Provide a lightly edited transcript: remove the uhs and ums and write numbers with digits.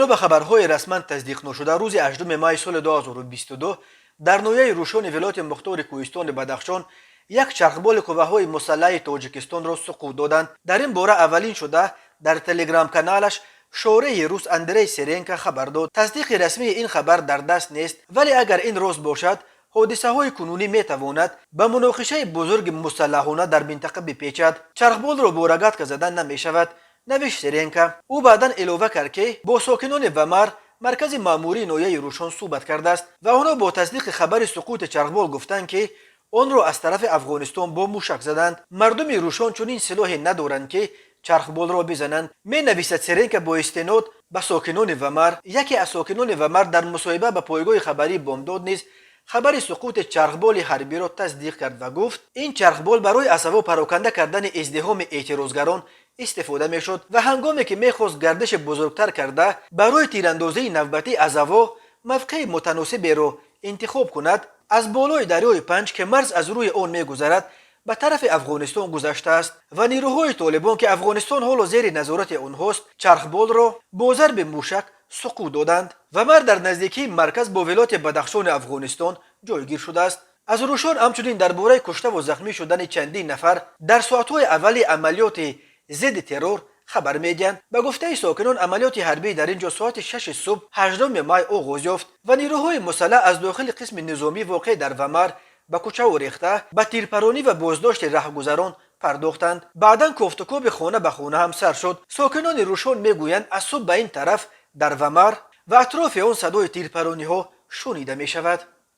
Бино ба хабарҳои расман тасдиқношуда, рӯзи 8 май соли 2022 дар ноҳияи Рӯшони вилояти мухтори Кӯҳистони Бадахшон як чархболи қувваҳои мусаллаҳи Тоҷикистонро суқут доданд. Дар ин бора аввалин шуда дар телеграм-каналаш шореҳи рус Андрей Серенко хабар дод. Тасдиқи расмии ин хабар дар даст нест, вале агар ин рост бошад, ҳодисаҳои кунунӣ метавонад ба муноқишаи бузурги мусаллаҳона дар минтақа бипечад. Чархболро бо рогатка задан намешавад, навишт Серенко. Ӯ баъдан илова кард, ки бо сокинони Вамар, маркази маъмурии ноҳияи Рӯшон, суҳбат кардааст ва онҳо бо тасдиқи хабари суқути чархбол гуфтанд, ки онро аз тарафи Афғонистон бо мушак заданд. Мардуми Рӯшон чунин силоҳе надоранд, ки чархболро бизананд, менависад Серенко бо истинод ба сокинони Вамар. Яке аз сокинони Вамар дар мусоҳиба ба пойгоҳи хабарии Бомдод низ хабари суқути чархболи ҳарбиро тасдиқ кард ва гуфт, ин чархбол барои аз ҳаво пароканда кардани издиҳоми эътирозгарон истифода мешуд ва ҳангоме ки мехост гардиши бузургтар карда, барои тирандозии навбатӣ аз ҳаво мавқеи мутаносиберо интихоб кунад, аз болои дарёи Панҷ, ки марз аз рӯи он мегузарад, ба тарафи Афғонистон гузаштааст ва нирӯҳои Толибон, ки Афғонистон ҳоло зери назорати онҳост, чархболро бо зарби мушак суқут доданд. Вамар дар наздикии марказ бо вилояти Бадахшони Афғонистон ҷойгир шудааст. Аз Рӯшон ҳамчунин дар бораи куштаву захмӣ шудани чандин нафар дар соатҳои аввали амалиёти зидди террор хабар медиҳанд. Ба гуфтаи сокинон, амалиёти ҳарбӣ дар ин ҷо соати 6-и субҳ 8 май оғоз ёфт ва нирӯҳои мусаллаҳ аз дохили қисми низомӣ, воқеъ дар Вамар, ба кӯчаву рехта, ба тирпаронӣ ва боздошти раҳгузарон пардохтанд. Баъдан кофтукоби хона ба хона ҳам сар шуд. Сокинони Рӯшон мегӯянд, аз субҳ ба ин тараф дар Вамар ва атрофи он садои тирпарониҳо шунида мешавад.